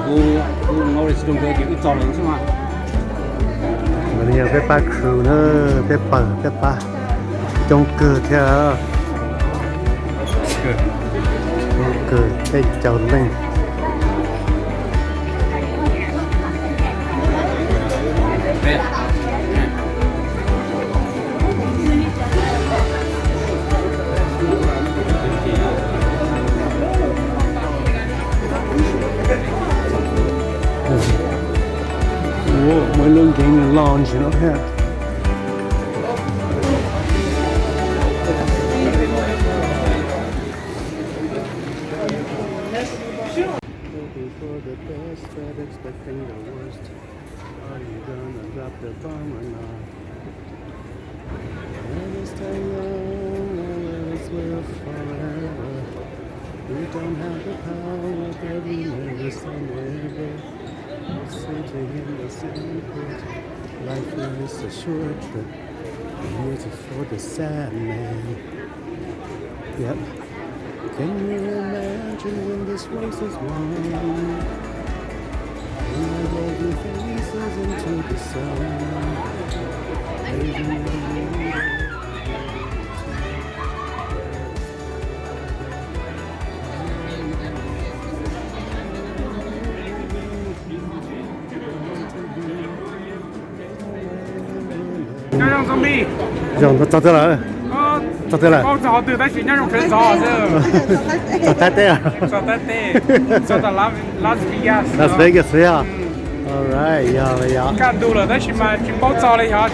Kuv, kuv no tsis zoo nkawd ces wb tso lawm xwb mas. Nkawd yog peb pab crew na, peb pawg peb pab coob kawg thiab. Coob kawg peb caug leej. Muaj ib lub game lounge no thiab. Hoping for the best, but expecting the worst. Are you gonna drop the bomb or not? Let us stay young and let us live forever. We don't have the power, but we never say never. Say to him the same quote. Life is a short trip, beautiful the sad man. Yep. Can you imagine when this race is won? When our golden faces into the sun. Raising the wind. Nyob zoo txog mi. Zoo, txog twg lawm? Txog twg lawm? Txog qhov twg tab sis nyob zoo sawv ntxov xwb. Txog Thaib teb. Txog Thaib teb. Txog tom Las Vegas. Las Vegas xwb os. Alright, yog yog. Kaj ntug lawm tab sis mas tsis paub txog li, yog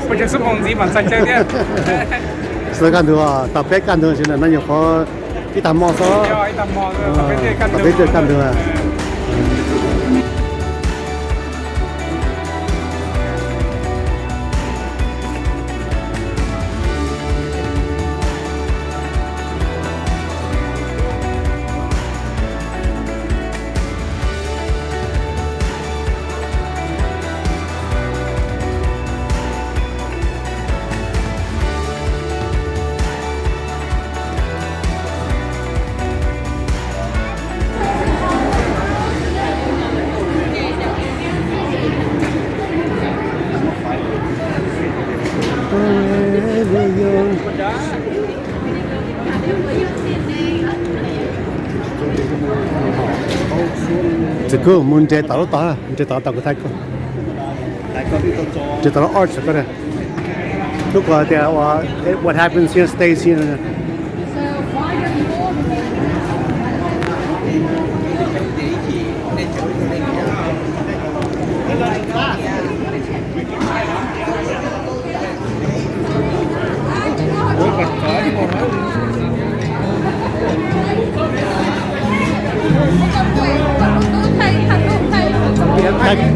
puas tseem xub moos ntxiv mam txais chaw thiab. Xwb kaj ntug, tau peb kaj ntug ntsis na, nyuam qhuav ib tag hmo xwb. Tom peb tej kaj ntug. Tsis kuj mus nres tom lub tod, nres tom tod kuv thaij koj. Nres tom lub arch koj na. Lub ko tias what happens here stays here.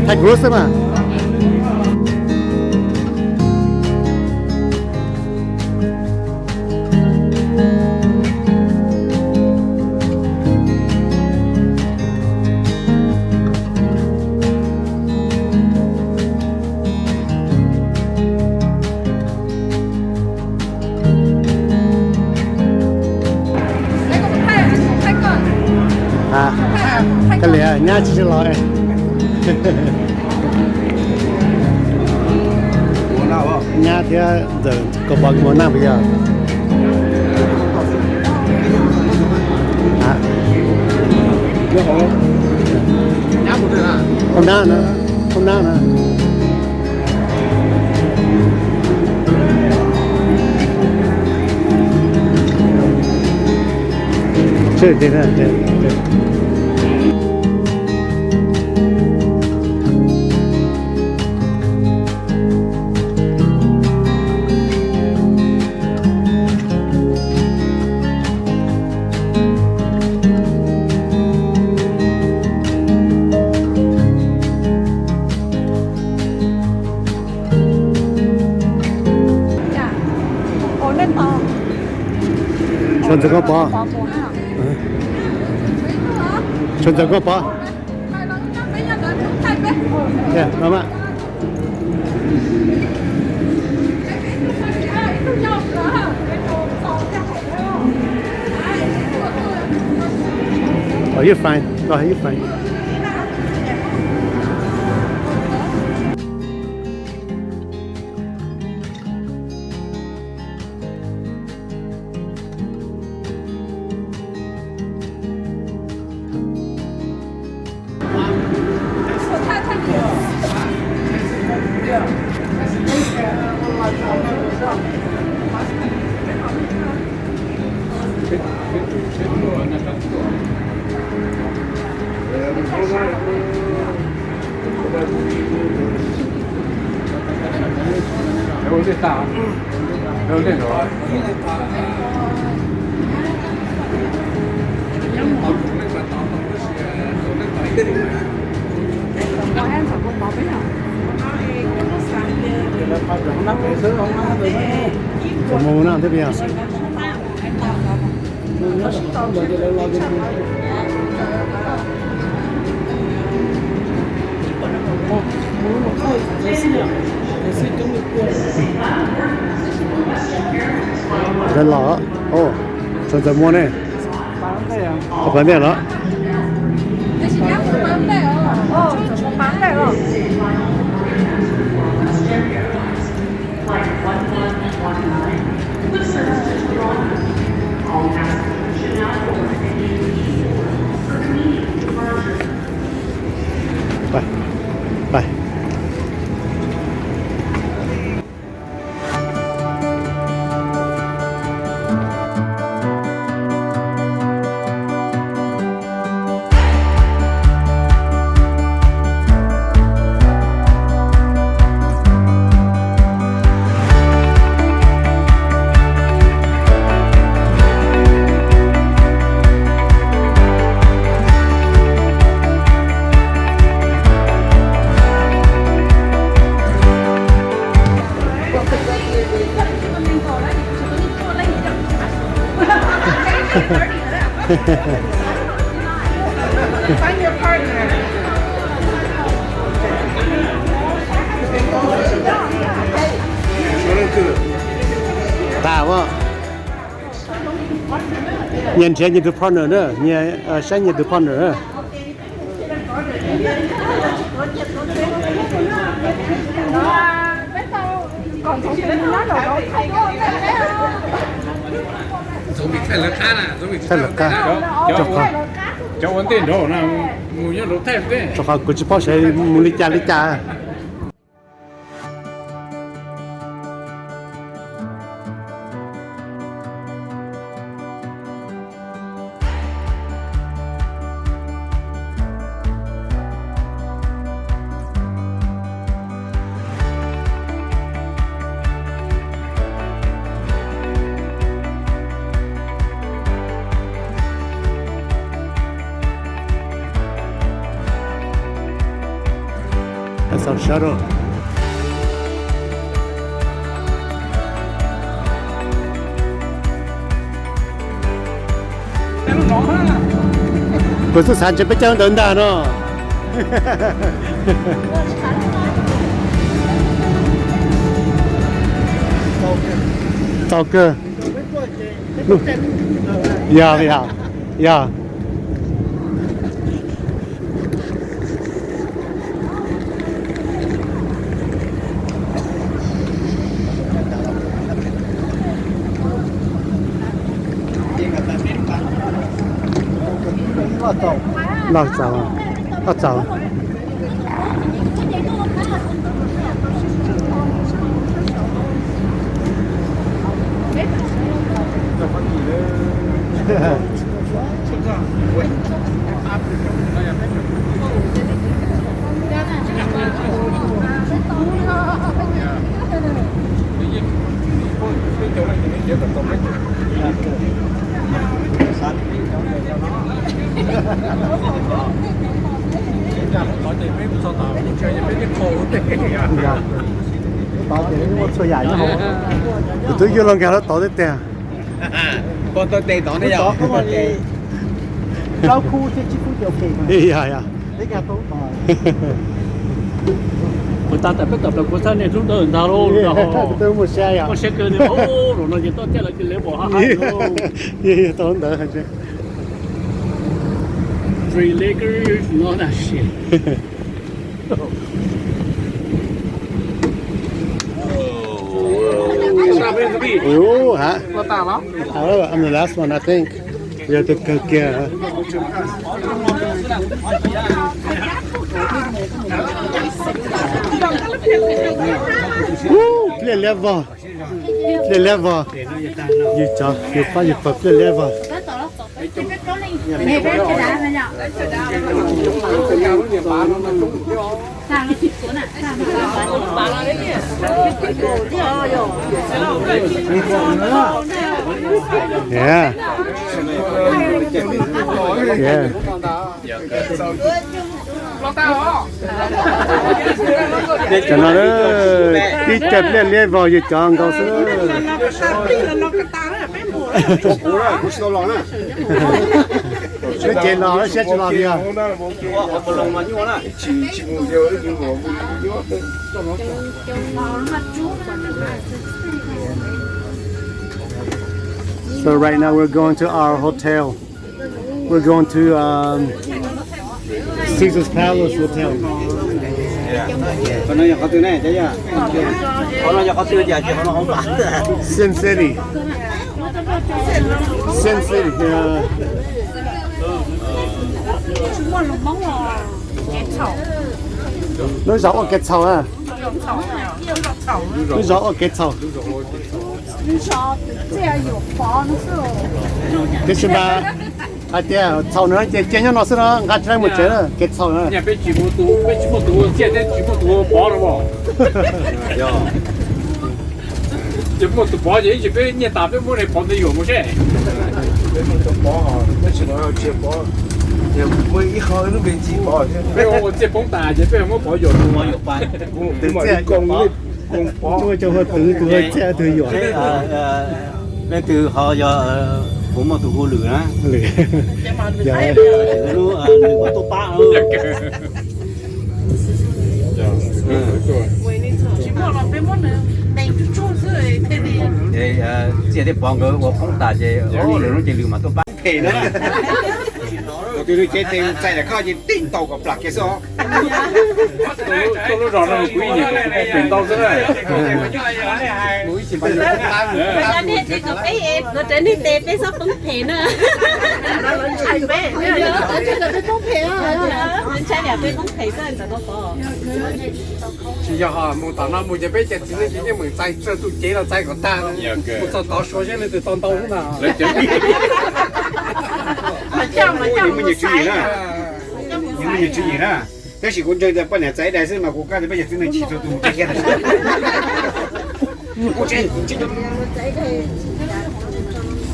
Thaij kuv xwb mas. Koj liam nyab tsis los. Nyab thiab ntxawm koj pom kuv ua naj puas yog? Không đá nữa, không đá nữa. Sure, did that, did, did. Tshua ntxawm koj pov. Tshua ntxawm koj pov. Yeah, no mas. Oh, you're fine. Go ahead, you're fine. Txawm mus no thiab pia. Ntawd los, o, txawm ntawd muaj ne. Pab ntej los. Nyias nrhiav nyias tus partner na, nyias saib nyias tus partner na. Thaij lawv qab, rau qhov kuv tsis paub seb mus li cas li cas. Kuv xav ntshe peb caug ntawd ntag no. Txaus kawg. Yog, yog, yog. Loj txaus, loj txaus. Tod ces muaj txhua yam nyob hauv. Kuv twb yuav los nkag lawv tod thiab tiag. Plaub khub thiab tsib khub ces ok. Yog, yog. Kuv tab tom peb tom plaws kuv xav niaj hnub ntawd ntag lauj. Muaj siab kawg li, zaum no ces toj thiaj lawv cia li pom haj hais lauj. Yog tau ntawd. Lakers, no, that shit. Ooh, huh? Oh, I'm the last one, I think. Yog tus kawg kiag. Woo, pliaj liab vog. Pliaj liab vog. Yus cov yus pab yus pawg pliaj liab vog. Yeah. Yeah. Cov no tib co pliaj liab vog yus cov nkaus xwb. Lub cev los lub siab tsis los li os. So right now we're going to our hotel. We're going to um, Caesar's Palace Hotel. Qhov no yog qhov twg ne, Caiv? Qhov no yog qhov twg, ces qhov no hauv pas. Sin City. Sin City. Yeah. Lub zos ua kev txhaum na. Lub zos ua kev txhaum. Tiam sis mas hais tias txhaum no ces cia nyob no xwb no, nqa tsis tau mus tsev na, kev txhaum na. Peb tsis muaj tus, peb tsis muaj tus ua txiaj thiab tsis muaj tus ua pov no as. Ces muaj tus pov ces ib ntsis peb nyiaj tas peb muab pov ntawd yuam mus seb. Peb muaj tus pov, tab sis no tsis pov, muaj ib qho lub npe tsis pov thiab. Peb ua txiaj poob tas ces peb muab pov yuam mus. Tus txiaj koos, koos pov, ua cov ua twv, tus ua txiaj tus yuam. Leej twg ho yog puas muaj tus hu lwm na? Lwm, lwm mas tuaj pab. Txiaj thiab pov nkawd ua poob tas ces lwm hnub ces lwm mas tuaj pab phem na. Tus twg lwm ces tes txais daim khau ces tib ntaus kom plam kiag xwb os. Tuaj lub zos no kuv ib nyuag poob phem ntau xwb na. Ntshai peb poob phem na. Ntshai peb poob phem xwb ntawm no pov. Tsis yog mus tom no mus ces peb cov txiv neej ces yeej meem txais txog tus cev los txais kom tag, mus txog tod suav zeb leej twg tau ntau xwb na. Muaj nyias tswv yim na, muaj nyias tswv yim na. Tab sis kuv ntseeg tias poj niam txais ib daim xwb mas kuv kam tias peb cov txiv neej tsis txog tus mus txais kiag tam sim no.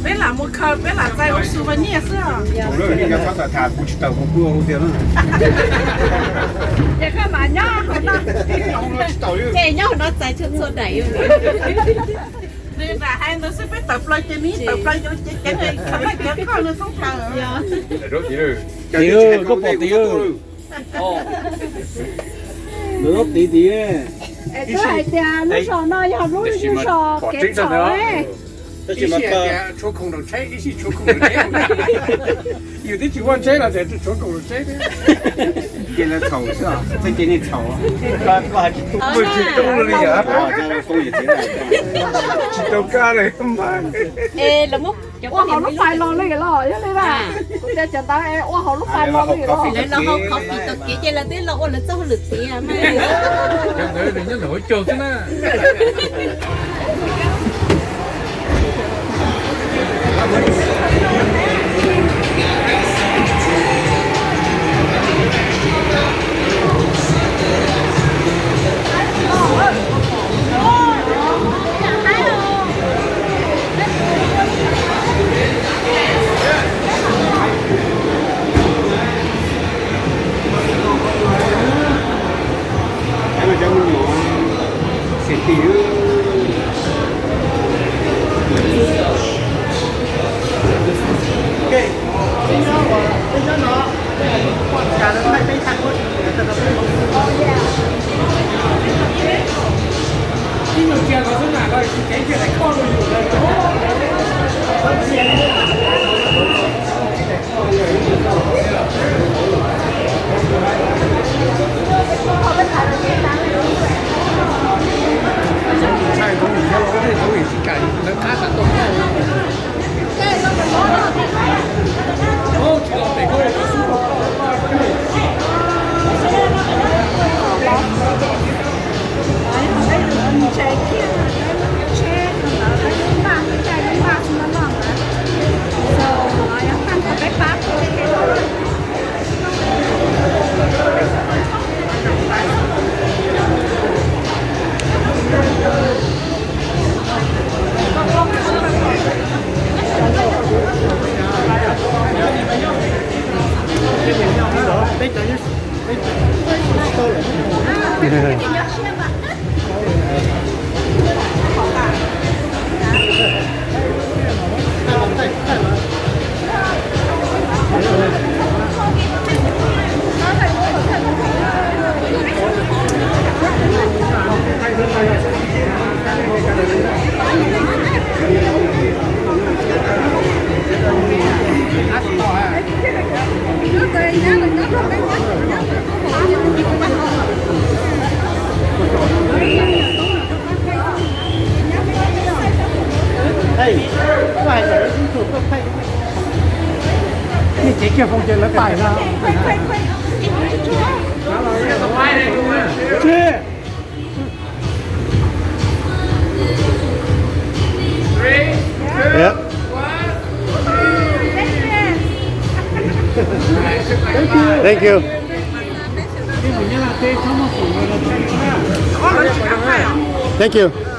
Peb lam mus khaws, peb lam txais ua su ua nyiaj xwb. Thaum lawv yeej nco txhob tawm tham, kuv tsis tawm kuv pw ua hauv tiag na. Ces koj mam nyob hauv no. Ces nyob hauv no txais txhua txhua daim. Nws lam hais ntawd xwb, peb tawm plaws ces nws tawm plaws ces ceev, ceev koj nws thoob plaws. Tim, koj pom tim. Lawv lub tid tid. Koj hais tias lub zos no yog lub zos kev txhaum. Ib sij hais tias tshuav khoom nram tsheb, ib sij tshuav khoom nram tsheb. Yus twb tsis muaj tsheb los tias tshuav khoom nram tsheb thiab. Ces lawv txhaum xwb, txhais ces nej txhaum. Tsis tau li yam, tsis tau kab li. Ua hauv lub fais los li los yog li na. Kuv tias cov ntawd es ua hauv lub fais los li los. Lawv los hauv coffee tom kev ces lawv twb los ua lawv txoj hauj lwm tiav. Cov ntawd nws nyob ntawm hauv caug xwb na. Ej, koj hais kom lawv ib tug koj pheej nej cev kiag phone ces lawv pais no. Three, two, one. Thank you. Thank you.